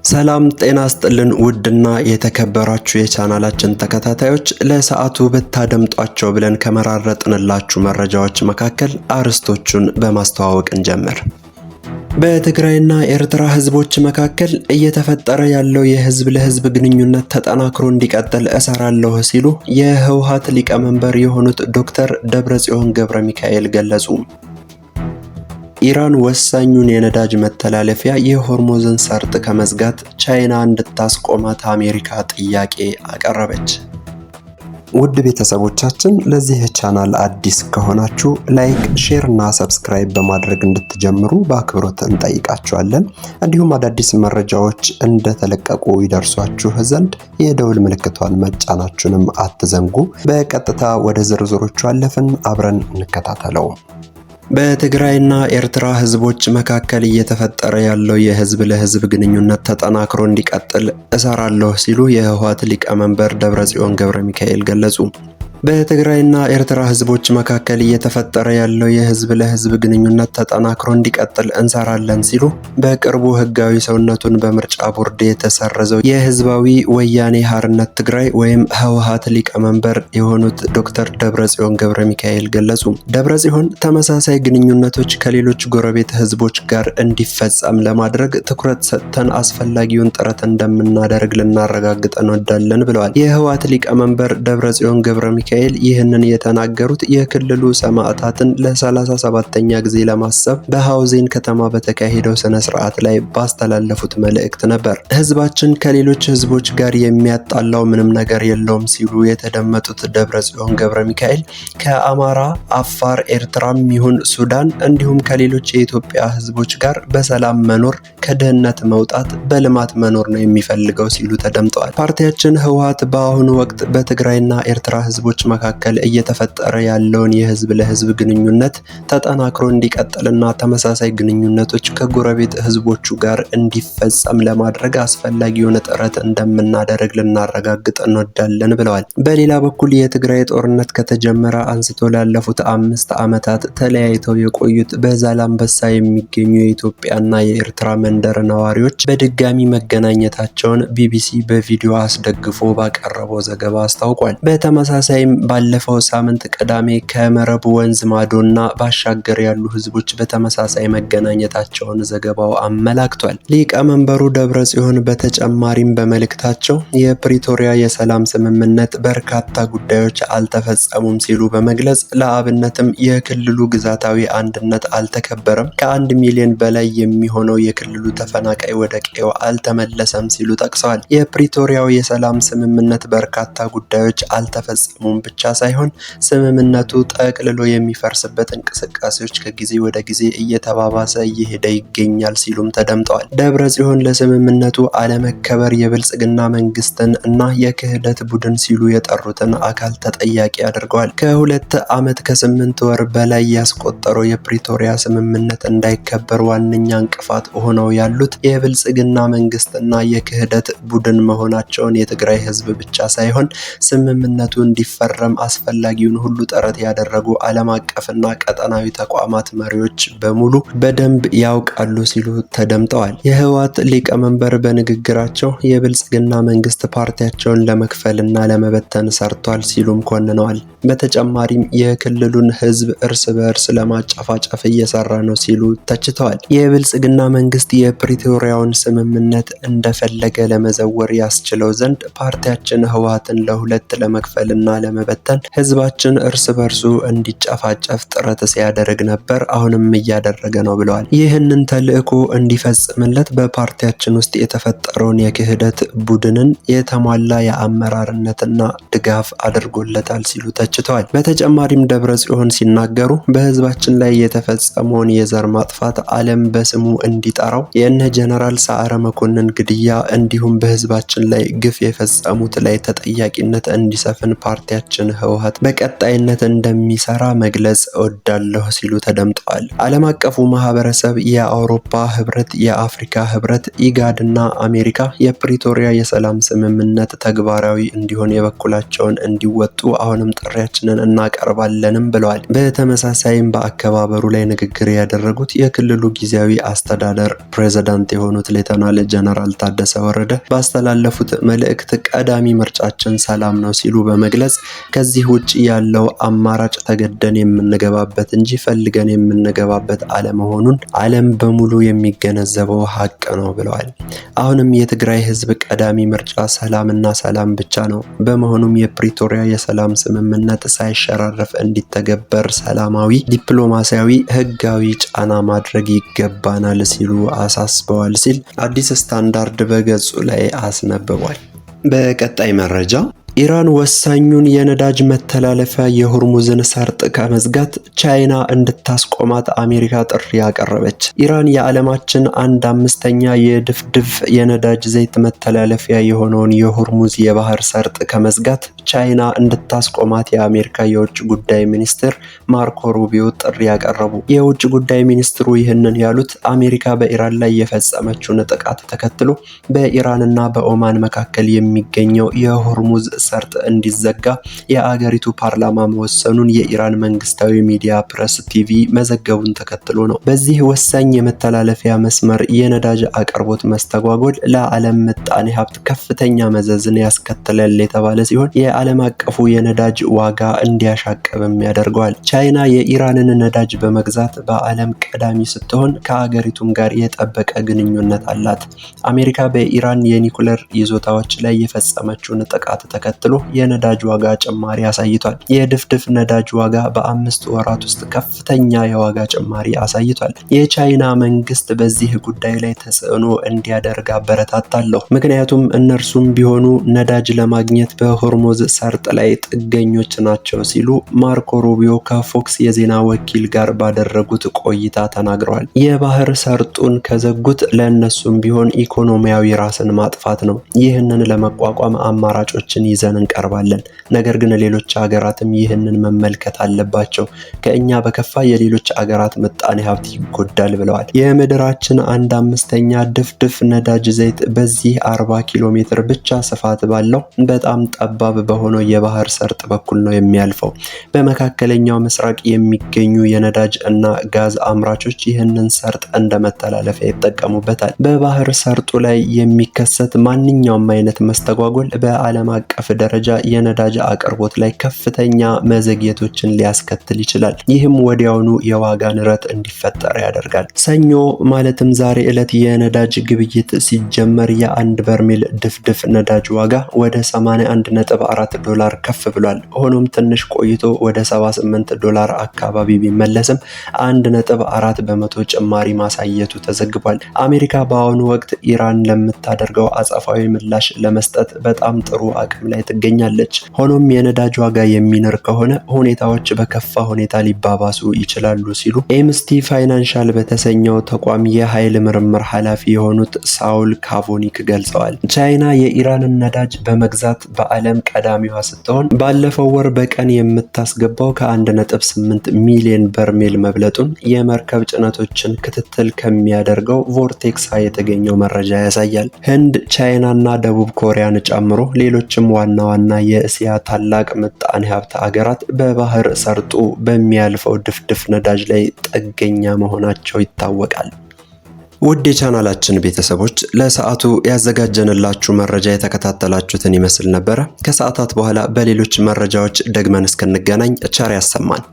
ሰላም ጤና ስጥልን ውድና የተከበራችሁ የቻናላችን ተከታታዮች፣ ለሰዓቱ ብታደምጧቸው ብለን ከመራረጥንላችሁ መረጃዎች መካከል አርዕስቶቹን በማስተዋወቅ እንጀምር። በትግራይና ኤርትራ ህዝቦች መካከል እየተፈጠረ ያለው የህዝብ ለህዝብ ግንኙነት ተጠናክሮ እንዲቀጥል እሰራለሁ ሲሉ የህወሓት ሊቀመንበር የሆኑት ዶክተር ደብረጽዮን ገብረ ሚካኤል ገለጹ። ኢራን ወሳኙን የነዳጅ መተላለፊያ የሆርሙዝን ሰርጥ ከመዝጋት ቻይና እንድታስቆማት አሜሪካ ጥያቄ አቀረበች። ውድ ቤተሰቦቻችን፣ ለዚህ ቻናል አዲስ ከሆናችሁ like፣ share እና subscribe በማድረግ እንድትጀምሩ በአክብሮት እንጠይቃችኋለን። እንዲሁም አዳዲስ መረጃዎች እንደተለቀቁ ይደርሷችሁ ዘንድ የደውል ምልክቷን መጫናችሁንም አትዘንጉ። በቀጥታ ወደ ዝርዝሮቹ አለፍን፣ አብረን እንከታተለው። በትግራይና ኤርትራ ህዝቦች መካከል እየተፈጠረ ያለው የህዝብ ለህዝብ ግንኙነት ተጠናክሮ እንዲቀጥል እሰራለሁ ሲሉ የህወሓት ሊቀመንበር ደብረጽዮን ገብረ ሚካኤል ገለጹ። በትግራይና ኤርትራ ህዝቦች መካከል እየተፈጠረ ያለው የህዝብ ለህዝብ ግንኙነት ተጠናክሮ እንዲቀጥል እንሰራለን ሲሉ በቅርቡ ህጋዊ ሰውነቱን በምርጫ ቦርድ የተሰረዘው የህዝባዊ ወያኔ ሓርነት ትግራይ ወይም ህወሓት ሊቀመንበር የሆኑት ዶክተር ደብረጽዮን ገብረ ሚካኤል ገለጹ። ደብረጽዮን ተመሳሳይ ግንኙነቶች ከሌሎች ጎረቤት ህዝቦች ጋር እንዲፈጸም ለማድረግ ትኩረት ሰጥተን አስፈላጊውን ጥረት እንደምናደርግ ልናረጋግጥ እንወዳለን ብለዋል። የህወሓት ሊቀመንበር ደብረጽዮን ገብረ ሚካኤል ይህንን የተናገሩት የክልሉ ሰማዕታትን ለ37ኛ ጊዜ ለማሰብ በሐውዜን ከተማ በተካሄደው ስነ ስርዓት ላይ ባስተላለፉት መልእክት ነበር። ህዝባችን ከሌሎች ህዝቦች ጋር የሚያጣላው ምንም ነገር የለውም ሲሉ የተደመጡት ደብረጽዮን ገብረ ሚካኤል ከአማራ፣ አፋር፣ ኤርትራም ይሁን ሱዳን እንዲሁም ከሌሎች የኢትዮጵያ ህዝቦች ጋር በሰላም መኖር፣ ከድህነት መውጣት፣ በልማት መኖር ነው የሚፈልገው ሲሉ ተደምጠዋል። ፓርቲያችን ህወሓት በአሁኑ ወቅት በትግራይና ኤርትራ ህዝቦች መካከል እየተፈጠረ ያለውን የህዝብ ለህዝብ ግንኙነት ተጠናክሮ እንዲቀጥልና ተመሳሳይ ግንኙነቶች ከጎረቤት ህዝቦቹ ጋር እንዲፈጸም ለማድረግ አስፈላጊውን ጥረት እንደምናደርግ ልናረጋግጥ እንወዳለን ብለዋል። በሌላ በኩል የትግራይ ጦርነት ከተጀመረ አንስቶ ላለፉት 5 ዓመታት ተለያይተው የቆዩት በዛላምበሳ የሚገኙ የኢትዮጵያና የኤርትራ መንደር ነዋሪዎች በድጋሚ መገናኘታቸውን ቢቢሲ በቪዲዮ አስደግፎ ባቀረበው ዘገባ አስታውቋል። በተመሳሳይም ባለፈው ሳምንት ቅዳሜ ከመረብ ወንዝ ማዶና ባሻገር ያሉ ህዝቦች በተመሳሳይ መገናኘታቸውን ዘገባው አመላክቷል። ሊቀመንበሩ ደብረ ጽዮን በተጨማሪም በመልእክታቸው የፕሪቶሪያ የሰላም ስምምነት በርካታ ጉዳዮች አልተፈጸሙም ሲሉ በመግለጽ፣ ለአብነትም የክልሉ ግዛታዊ አንድነት አልተከበረም፣ ከ1 ሚሊዮን በላይ የሚሆነው የክልሉ ተፈናቃይ ወደ ቀዬው አልተመለሰም ሲሉ ጠቅሰዋል። የፕሪቶሪያው የሰላም ስምምነት በርካታ ጉዳዮች አልተፈጸሙም ብቻ ሳይሆን ስምምነቱ ጠቅልሎ የሚፈርስበት እንቅስቃሴዎች ከጊዜ ወደ ጊዜ እየተባባሰ እየሄደ ይገኛል ሲሉም ተደምጠዋል። ደብረ ጽዮን ለስምምነቱ አለመከበር የብልጽግና መንግስትን እና የክህደት ቡድን ሲሉ የጠሩትን አካል ተጠያቂ አድርገዋል። ከ2 ዓመት ከ8 ወር በላይ ያስቆጠረው የፕሪቶሪያ ስምምነት እንዳይከበር ዋነኛ እንቅፋት ሆነው ያሉት የብልጽግና መንግስትና የክህደት ቡድን መሆናቸውን የትግራይ ህዝብ ብቻ ሳይሆን ስምምነቱ እንዲፈረም አስፈላጊውን ሁሉ ጥረት ያደረጉ ዓለም አቀፍና ቀጠናዊ ተቋማት መሪዎች በሙሉ በደንብ ያውቃሉ ሲሉ ተደምጠዋል። የህወሓት ሊቀመንበር በንግግራቸው የብልጽግና መንግስት ፓርቲያቸውን ለመክፈልና ለመበተን ሰርቷል ሲሉም ኮንነዋል። በተጨማሪም የክልሉን ህዝብ እርስ በእርስ ለማጨፋጨፍ እየሰራ ነው ሲሉ ተችተዋል። የብልጽግና መንግስት የፕሪቶሪያውን ስምምነት እንደፈለገ ለመዘወር ያስችለው ዘንድ ፓርቲያችን ህወሓትን ለሁለት ለመክፈልና ለመበተን ህዝባችን እርስ በርሱ እንዲጨፋጨፍ ጥረት ሲያደርግ ነበር፣ አሁንም እያደረገ ነው ብለዋል። ይህንን ተልዕኮ እንዲፈጽምለት በፓርቲያችን ውስጥ የተፈጠረውን የክህደት ቡድንን የተሟላ የአመራርነትና ድጋፍ አድርጎለታል ሲሉ ተችተዋል። በተጨማሪም ደብረ ጽዮን ሲናገሩ በህዝባችን ላይ የተፈጸመውን የዘር ማጥፋት ዓለም በስሙ እንዲጠራው፣ የእነ ጀነራል ሰዓረ መኮንን ግድያ እንዲሁም በህዝባችን ላይ ግፍ የፈጸሙት ላይ ተጠያቂነት እንዲሰፍን ፓርቲያችን ፓርቲያችን ህወሓት በቀጣይነት እንደሚሰራ መግለጽ እወዳለሁ ሲሉ ተደምጠዋል። ዓለም አቀፉ ማህበረሰብ፣ የአውሮፓ ህብረት፣ የአፍሪካ ህብረት፣ ኢጋድና አሜሪካ የፕሪቶሪያ የሰላም ስምምነት ተግባራዊ እንዲሆን የበኩላቸውን እንዲወጡ አሁንም ጥሪያችንን እናቀርባለንም ብለዋል። በተመሳሳይም በአከባበሩ ላይ ንግግር ያደረጉት የክልሉ ጊዜያዊ አስተዳደር ፕሬዝዳንት የሆኑት ሌተናል ጀነራል ታደሰ ወረደ ባስተላለፉት መልእክት ቀዳሚ ምርጫችን ሰላም ነው ሲሉ በመግለጽ ከዚህ ውጭ ያለው አማራጭ ተገደን የምንገባበት እንጂ ፈልገን የምንገባበት አለመሆኑን ዓለም በሙሉ የሚገነዘበው ሀቅ ነው ብለዋል። አሁንም የትግራይ ህዝብ ቀዳሚ ምርጫ ሰላምና ሰላም ብቻ ነው። በመሆኑም የፕሪቶሪያ የሰላም ስምምነት ሳይሸራረፍ እንዲተገበር ሰላማዊ፣ ዲፕሎማሲያዊ፣ ህጋዊ ጫና ማድረግ ይገባናል ሲሉ አሳስበዋል ሲል አዲስ ስታንዳርድ በገጹ ላይ አስነብቧል። በቀጣይ መረጃ ኢራን ወሳኙን የነዳጅ መተላለፊያ የሆርሙዝን ሰርጥ ከመዝጋት ቻይና እንድታስቆማት አሜሪካ ጥሪ አቀረበች። ኢራን የዓለማችን አንድ አምስተኛ የድፍድፍ የነዳጅ ዘይት መተላለፊያ የሆነውን የሆርሙዝ የባህር ሰርጥ ከመዝጋት ቻይና እንድታስቆማት የአሜሪካ የውጭ ጉዳይ ሚኒስትር ማርኮ ሩቢዮ ጥሪ ያቀረቡ። የውጭ ጉዳይ ሚኒስትሩ ይህንን ያሉት አሜሪካ በኢራን ላይ የፈጸመችውን ጥቃት ተከትሎ በኢራንና በኦማን መካከል የሚገኘው የሆርሙዝ ሰርጥ እንዲዘጋ የአገሪቱ ፓርላማ መወሰኑን የኢራን መንግስታዊ ሚዲያ ፕረስ ቲቪ መዘገቡን ተከትሎ ነው። በዚህ ወሳኝ የመተላለፊያ መስመር የነዳጅ አቅርቦት መስተጓጎል ለዓለም ምጣኔ ሀብት ከፍተኛ መዘዝን ያስከትላል የተባለ ሲሆን የዓለም አቀፉ የነዳጅ ዋጋ እንዲያሻቅብም ያደርገዋል። ቻይና የኢራንን ነዳጅ በመግዛት በዓለም ቀዳሚ ስትሆን ከአገሪቱም ጋር የጠበቀ ግንኙነት አላት። አሜሪካ በኢራን የኒኩለር ይዞታዎች ላይ የፈጸመችውን ጥቃት ተከትሎ የነዳጅ ዋጋ ጭማሪ አሳይቷል። የድፍድፍ ነዳጅ ዋጋ በ5 ወራት ውስጥ ከፍተኛ የዋጋ ጭማሪ አሳይቷል። የቻይና መንግስት በዚህ ጉዳይ ላይ ተጽዕኖ እንዲያደርግ አበረታታለሁ። ምክንያቱም እነርሱም ቢሆኑ ነዳጅ ለማግኘት በሆርሙዝ ሰርጥ ላይ ጥገኞች ናቸው ሲሉ ማርኮ ሩቢዮ ከፎክስ የዜና ወኪል ጋር ባደረጉት ቆይታ ተናግረዋል። የባህር ሰርጡን ከዘጉት ለእነሱም ቢሆን ኢኮኖሚያዊ ራስን ማጥፋት ነው። ይህንን ለመቋቋም አማራጮችን ይዘን እንቀርባለን። ነገር ግን ሌሎች ሀገራትም ይህንን መመልከት አለባቸው። ከእኛ በከፋ የሌሎች አገራት ምጣኔ ሀብት ይጎዳል ብለዋል። የምድራችን አንድ አምስተኛ ድፍድፍ ነዳጅ ዘይት በዚህ 40 ኪሎ ሜትር ብቻ ስፋት ባለው በጣም ጠባብ በሆነው የባህር ሰርጥ በኩል ነው የሚያልፈው። በመካከለኛው ምስራቅ የሚገኙ የነዳጅ እና ጋዝ አምራቾች ይህንን ሰርጥ እንደ መተላለፊያ ይጠቀሙበታል። በባህር ሰርጡ ላይ የሚከሰት ማንኛውም አይነት መስተጓጎል በዓለም አቀፍ ደረጃ የነዳጅ አቅርቦት ላይ ከፍተኛ መዘግየቶችን ሊያስከትል ይችላል። ይህም ወዲያውኑ የዋጋ ንረት እንዲፈጠር ያደርጋል። ሰኞ ማለትም ዛሬ ዕለት የነዳጅ ግብይት ሲጀመር የአንድ በርሜል ድፍድፍ ነዳጅ ዋጋ ወደ 81.4 ዶላር ከፍ ብሏል። ሆኖም ትንሽ ቆይቶ ወደ 78 ዶላር አካባቢ ቢመለስም 1.4% ጭማሪ ማሳየቱ ተዘግቧል። አሜሪካ በአሁኑ ወቅት ኢራን ለምታደርገው አጸፋዊ ምላሽ ለመስጠት በጣም ጥሩ አቅም ላይ ትገኛለች። ሆኖም የነዳጅ ዋጋ የሚንር ከሆነ ሁኔታዎች በከፋ ሁኔታ ሊባባሱ ይችላሉ ሲሉ ኤምስቲ ፋይናንሻል በተሰኘው ተቋም የኃይል ምርምር ኃላፊ የሆኑት ሳውል ካቮኒክ ገልጸዋል። ቻይና የኢራንን ነዳጅ በመግዛት በዓለም ቀዳሚዋ ስትሆን ባለፈው ወር በቀን የምታስገባው ከ1.8 ሚሊዮን በርሜል መብለጡን የመርከብ ጭነቶችን ክትትል ከሚያደርገው ቮርቴክሳ የተገኘው መረጃ ያሳያል። ህንድ፣ ቻይና እና ደቡብ ኮሪያን ጨምሮ ሌሎችም ዋና ዋና የእስያ ታላቅ ምጣኔ ሀብት አገራት በባህር ሰርጡ በሚያልፈው ድፍድፍ ነዳጅ ላይ ጥገኛ መሆናቸው ይታወቃል። ውድ የቻናላችን ቤተሰቦች፣ ለሰዓቱ ያዘጋጀንላችሁ መረጃ የተከታተላችሁትን ይመስል ነበረ። ከሰዓታት በኋላ በሌሎች መረጃዎች ደግመን እስክንገናኝ ቸር ያሰማን።